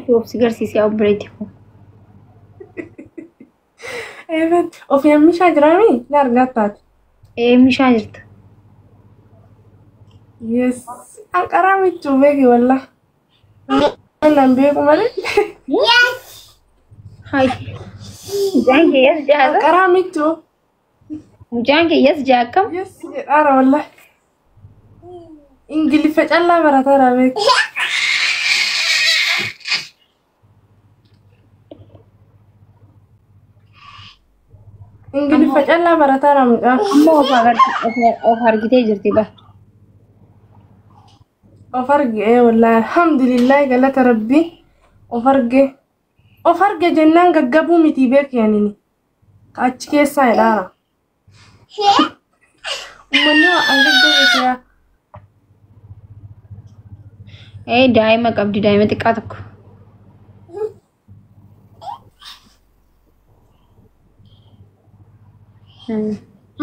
Akkasitti of si garsiisee obboleetti koo. Eebet ofii ammishaa jiraami na argattaati. Ee mishaa jirta. Yes. Anqaraa michuu beeki wallah. Nan beeku malee. Hai. Mucaan kee yes jaata. Anqaraa michuu. Mucaan kee yes jaa akkam? Yes jedhaara wallah. Ingiliffa callaa barataara beeki. Ingiliffa callaa barataara mucaan. Amma of argitee jirti ba. Of arge wallahi alhamdulillah galata rabbii of arge. Of arge jennaan gaggabuu miti beeki anini. Ka achi keessaa jedhaara. Uummanni waa an gaggabe siyaa. Ee daa'ima qabdi daa'ima xiqqaa tokko.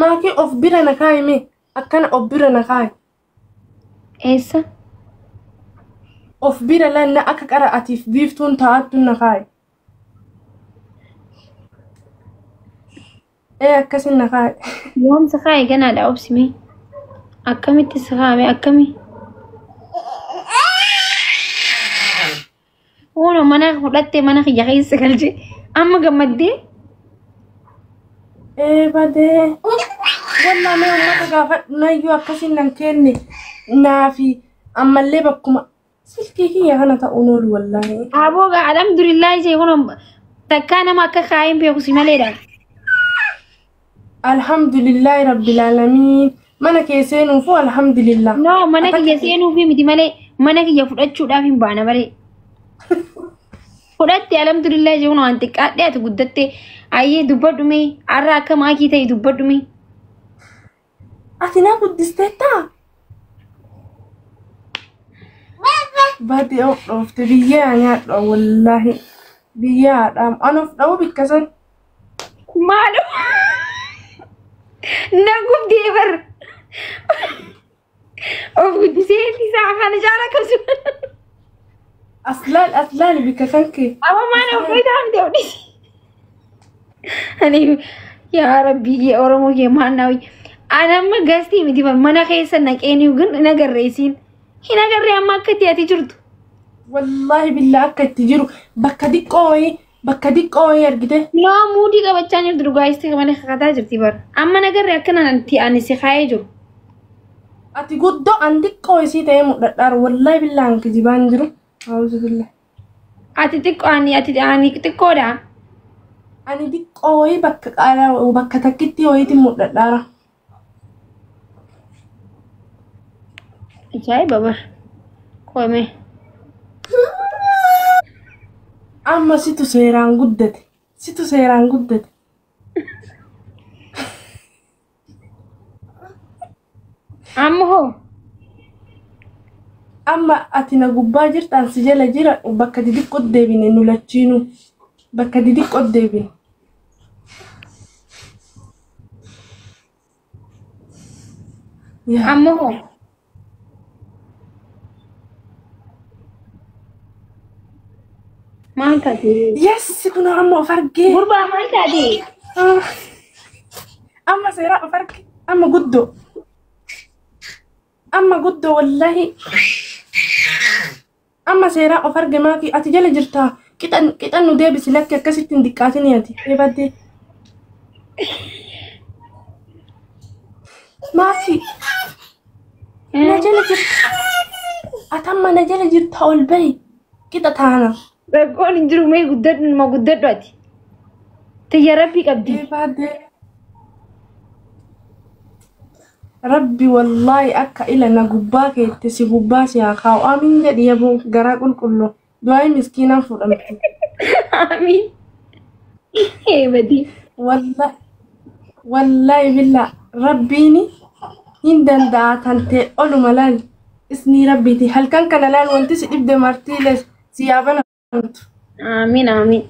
Maakii of bira na kaa'i mee akkana of bira na kaa'i. Eessa? Of bira lanna akka qara atiif biiftuun taa'attu na kaa'i. Ee akkasin na kaa'i. Yoom si kaa'e ganaadha obsi mee. Akkamitti si kaa'ame akkami? Kunoo mana fudhattee mana kiyya keessa galchee amma gammaddee Ee badee. Wallaa mee uummata gaafadhu nayyuu akkasin nan kenne naafi ammallee bakkuma silkii kiyya kana ta'uun oolu wallaahi. Aboo gaa alhamdulillah ishee kun takkaa nama akka kaa'een beeku si maleedha. Alhamdulillahi rabbil aalamiin. Mana kee seenuufu alhamdulillah. No mana kiyya seenuufi miti malee mana kiyya fudhachuudhaaf hin baana malee. Fudhatte alhamdulillah ishee kun waan xiqqaadhe ati guddatte ayyee dubbadhu mee har'a akka maakii ta'e dubbadhu mee. Ati na guddisteettaa? Badee of dhoofte biyyee haa nyaadhu wallaahi. Biyyee haa dhaamu. An of dha'uu bikka san. Maaloo na gubdee bar. Of guddisee isaa kana jaala qabsu. As laal as laali bikka kan kee. Amma maal of dhoytaa miti of dhisi. Ani yaa rabbii kee Oromoo kee maal naa wayya. Ani amma gastii miti bar mana keessa naqeenii ግን hin agarre isiin. Hin agarre amma akka itti ati jirtu. Wallaahi billaa akka itti jiru bakka diqqoo wayii bakka diqqoo wayii argite. No muudii qabachaa jirtu dhugaa istii malee kakataa jirti bar. Amma nagarre akkana itti ani si kaayee jiru. Ati guddoo an diqqoo isii ta'ee mudhadhaaru wallaahi billaa an kijibaan jiru. A'uuzu billah. Ati xiqqoo ani ati ani xiqqoodha. Ani diqqoo wayii bakka qaala bakka takkitti wayiitiin mudhadhaara. Ajaa'iba bar. Qoome. Amma situ seeraan guddate. Situ seeraan guddate. Amma hoo? Amma ati na gubbaa jirta an si jala jira bakka didiqqoo deebine nu lachiinu. Bakka didiqqoo deebine. Yaa. Amma hoo? Maal taate? Yes kun amma of argee. Gurbaa maal taate? Amma seeraa of arge. Amma guddoo. Amma guddoo wallahi. Amma seeraa of arge maakii ati jala jirtaa. Qixan qixan nu deebisi lakki akkasitti hin diqqaatini ati. Eebaddee. Maakii na jala jirta. Ati amma na jala jirta ol bahi. Qixa taana. Rakkoon hin jiru mee guddadhu numa guddadhu ati. Tiyya rabbii qabdi. Eebaddee. Rabbi wallaahi akka ila na gubbaa keette si gubbaa si haa kaa'u. Amiin jedhi yaboo garaa qulqulluu. Du'aayi miskiinaan fuudhamti. Amiin. Eebadii. Wallahi wallahi billaa rabbiini hin danda'a tan ta'e oluma laal isnii rabbiiti halkan kana laal wanti si dhibde martiilee si yaa banamtu. Amiin amiin.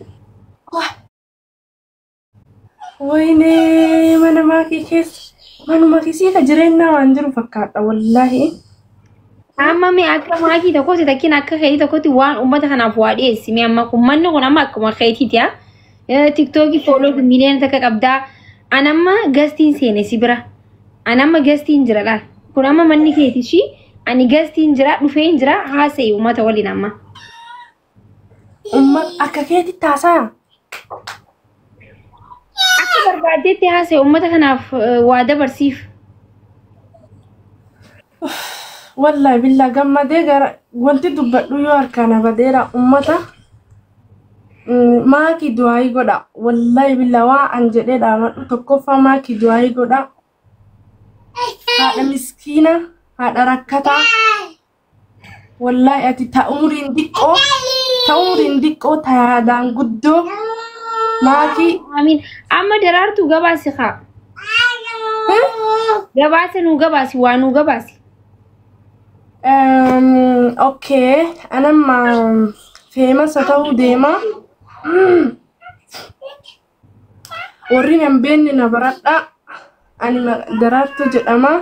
Wayne mana maakii keessa manuma kisii ka jireenyaa waan jiru fakkaadha wallaahi. Amma mee akka maakii tokkotti takkiin akka keetii tokkotti waan uummata kanaaf waa dhiyeessi. Mee amma uummanni kun amma akkuma keetiiti haa. Tiktookii follow miiliyoona takka qabdaa. An amma guestiin seene si bira. An amma guestiin jira laal. Kun amma manni keeti ishii ani guestiin jira dhufeen jira haasa'e uummata waliin amma. Uummata akka keetitti haasa'a. Akka barbaaddeetti haasa'e uummata kanaaf waa dabarsiif. Wallahi billaa gammadee gara wanti dubbadhu yoo harkaan badeera uummata maakii du'aayii godha. Wallahi billaa waa an jedhee dhaamadhu tokkoffaa maakii du'aayii godha. Haadha miskiina, haadha rakkataa. Wallahi ati ta umriin diqqoo, ta umriin diqqoo, ta yaadaan guddoo maakii. Amiin. Amma Daraartuu gabaasi haa. Gabaasa nuu gabaasi waa nuu gabaasi. Okay, anamma famous ta'uu deema. Warri nan beekne na baradha. Ani Daraartuu jedhama.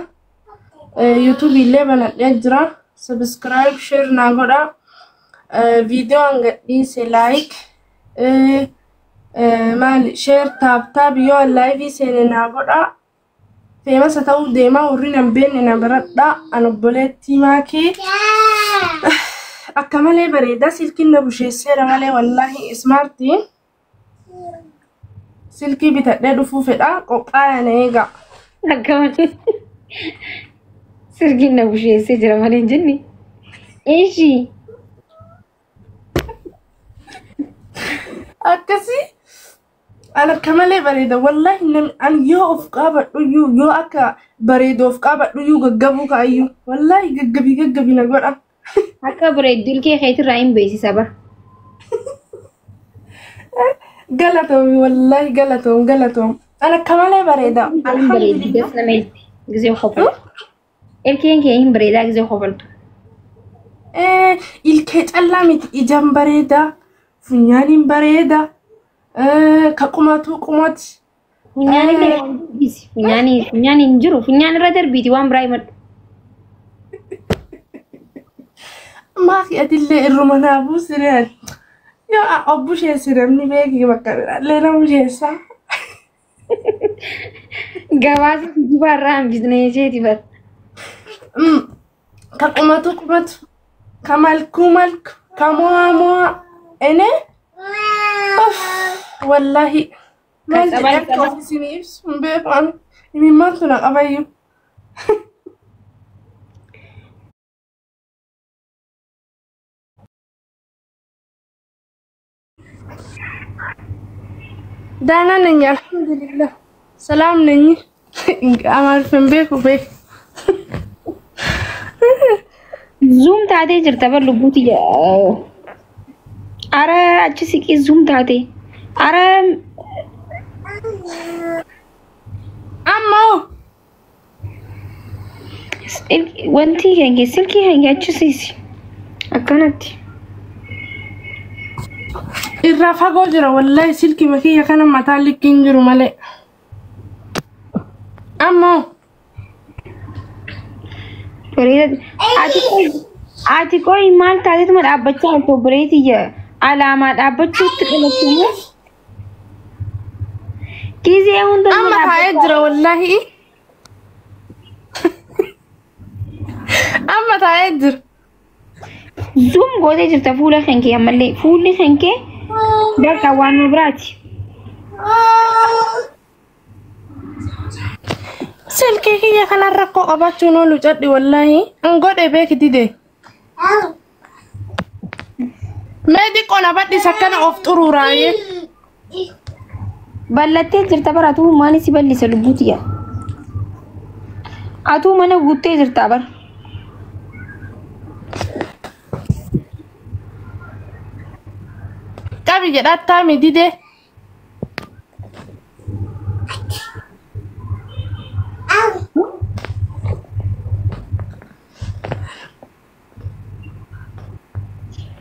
YouTube illee banadhee jira. Subscribe, share naa godha. Viidiyoo an gadhiise like. Maali share tap tap yoo an live seene naa godha. Famous ta'uu deema warri nan beekne na baradha. An obboleettii maakii. Akka malee bareeda silkiin na busheesseera malee wallaahi smartii. Silkii bitadhee dhufuu fedha qophaa'aa na eega. Akka malee silkiin na busheessee jira malee hin jenne. Ishii. Akkasii an akka malee bareeda wallaahi namni an yoo of qaabadhu iyyuu yoo akka bareedu of qaabadhu iyyuu gaggabuu ka'ayyuu wallaahi gaggabii gaggabii na godha. Akka bareeddu ilkee keetirraa hin beeksisa bara. Galatoom wallaahi galatoom galatoom an akka malee bareeda Hin bareeddi alhamdulillah. das nama jetti. Gizee kofaltu. Ilkeen kee hin bareedaa gizee kofaltu. Ilkee callaa miti ijaan bareeda funyaaniin bareeda ka qumatu qumati. Funyaan illee waan dubbisi. Funyaan hin jiru. Funyaan irra darbiiti waan biraa himadhu. Maafi atillee irruma naa buusireen. Yoo obbo namni beeki bakka biraallee na busheessa. Gabaasa kijibaa irraa hambisnee isheeti bara. Ka qumatu qumatu, ka malkuu malku, ka mo'aa mo'aa. Ene? Wallaahi. Maal jedhee akka of isinii ibsu hin beeku ani. Imimmaantu na qabayyuu. ደህና ነኝ አልሐምዱሊላህ። ሰላም ነኝ። አማርፈን beeku beeku. Zoom taatee jirta bar lubbuuti. Ara achi siqii zoom taatee. Ara Ammoo wanti keenya silkii keenya achi siisi. Akkanatti. Irraa fagoo jira wallahi silkii makiyya kana mataa likkiin jiru malee. Ammoo Bareeda. Ati qoy maal taateetuma dhaabbachaa jirtu obboleetiyya alaamaa dhaabbachuutti dhalattu moo? Gizee hunda amma taa'ee jira wallahi. Amma taa'ee jira. Zoom gootee jirta fuula kan kee ammallee fuulli kan kee bakka waan nu biraati. Silkii kiyya kana rakkoo qabaachuun oolu cadhi wallahi. An godhe beeki dide. Mee xiqqoo na badhis akkana of xuruuraayee. Ballattee jirta bara atuu maali si ballisa lubbuutiyya. Atuu mana guuttee jirta bara. Qabi jedhattaa mi dide.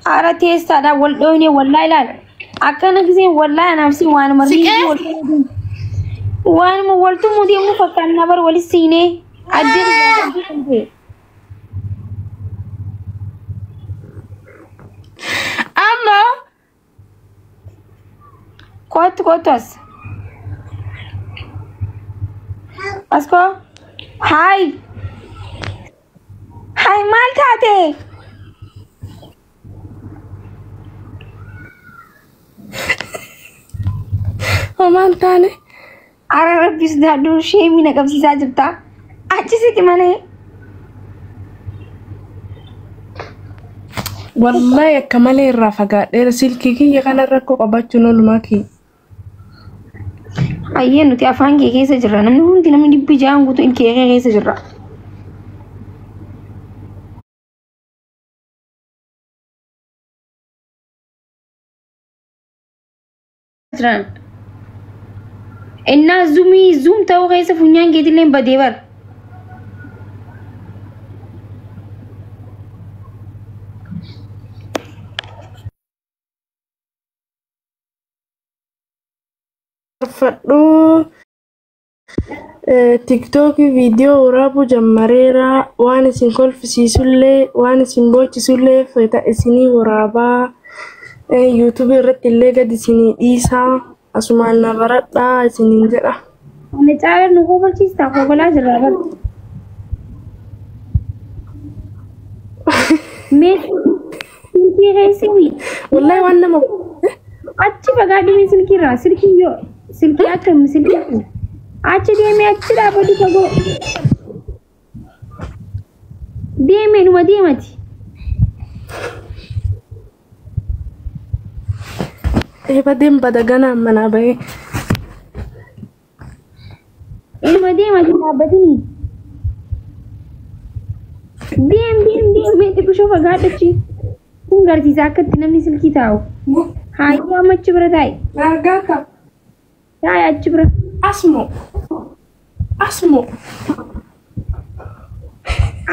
Haara teessaadhaan wal dhooyne wallaa ilaala. Akkana giseen wallaa anaaf si waanuma Siqee? Waanuma waltumuu deemnu fakkaannaa bara walis siinee addeen kan ta'e. Amma Kootu kootu as. As koo. Haay. Haay maal taate? Homaan taane. Ara rabbis daaduu sheemii na qabsiisaa jirta. Achi siqi malee. Wallahi akka malee irraa fagaadheera silkii kiyya kana rakkoo qabaachuun oolumaa kiyya. Ayyee nuti afaan kee keessa jirra. Namni hundi namni 600 guutuu ilkee kee keessa jirra. Jiran. Innaa zuumii zuum ta'uu keessa funyaan keetillee badee bara. Fadhuu tiktookii viidiyoo waraabuu jammareera waan isin kolfisiisullee waan isin boochisullee feta isinii waraabaa yuutuubii irratti illee gad isinii dhiisaa asumaan na baradhaa isiniin jedha. Ani caala nu kofolchiistaa kofolaa jirra bara. Mee silkii keessa Wallahi waan nama achi fagaadhu mee silkii irraa silkii yoo silkii akkam silkii achi deemee achi dhaabbatu fagoo deemee numa deemati. Eebadeen bada ganaan manaa bahee. Numa deemati dhaabbatini. Deem deem deem mee xiqqishoo fagaadhu achi. Kun garsiisa akka itti namni silkii taa'u. Haayyuu amma achi bira taa'i. Argaa ka Taa'i achi bira. asmo asmo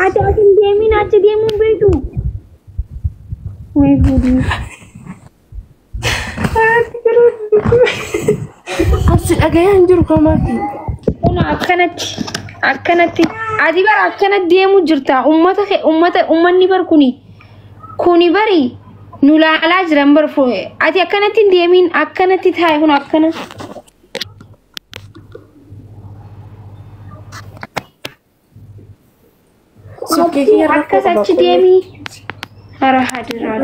Ati as hin deemin achi deemuun beektu. Way gudii. Asi dhagayaan hin jiru kamaati. Kun akkanatti akkanatti ati bara akkanatti deemu jirta ummata ummata ummanni bar kuni kuni bari nu laalaa jiran bar ati akkanatti hin deemin akkanatti taa'i kun akkana. Silkii kiyya rakkoo Akkas achi qaba. deemii. Hara hadiraa.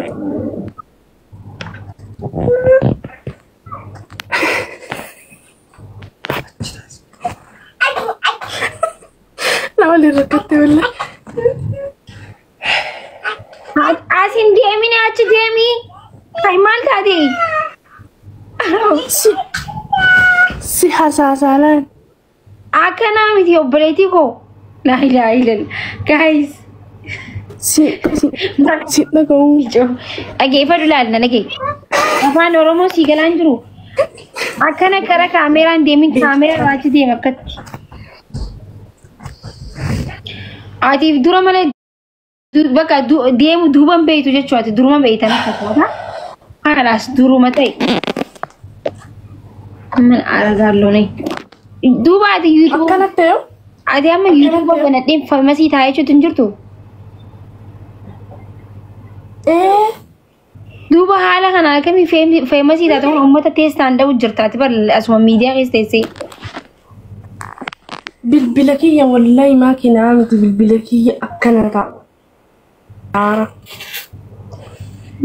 Nama waliin rakkatte wallahi. As hin deemin achi deemii. Hay maal taate? Si si hasaasaalaan. Akkanaa miti obboleettii koo. Laa ilaaha illallah. Guys. Si si si dhaga'uu. Dhageeffadhu laal na dhagee. Afaan Oromoo sii galaan jiru. Akkana kara kaameraan deemin kaameraa achi deema akkatti. Atiif dura malee bakka deemu duuban beeytu jechuudha. Ati duruma beeytan fakkaata. Kalaas duruma ta'e. Man argaaloo nayi. Duuba ati yuutuuba Akkanatti yoo. ati amma yuutuuba banadhee farmasii taa'ee jechuutu hin jirtu. Ee Duuba haala kana akkamii feemasii taate kun uummata teessaan dha'u jirta ati bar asuma miidiyaa keessa teessee. Bilbila kiyya wallahi maakinaa miti bilbila kiyya akkana ta'a.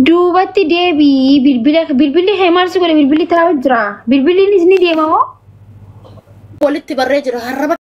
Duubatti deebii bilbila bilbilli kee maal si godhe bilbilli taa'u jira. Bilbilli ni deema moo? Walitti barree jira harraba.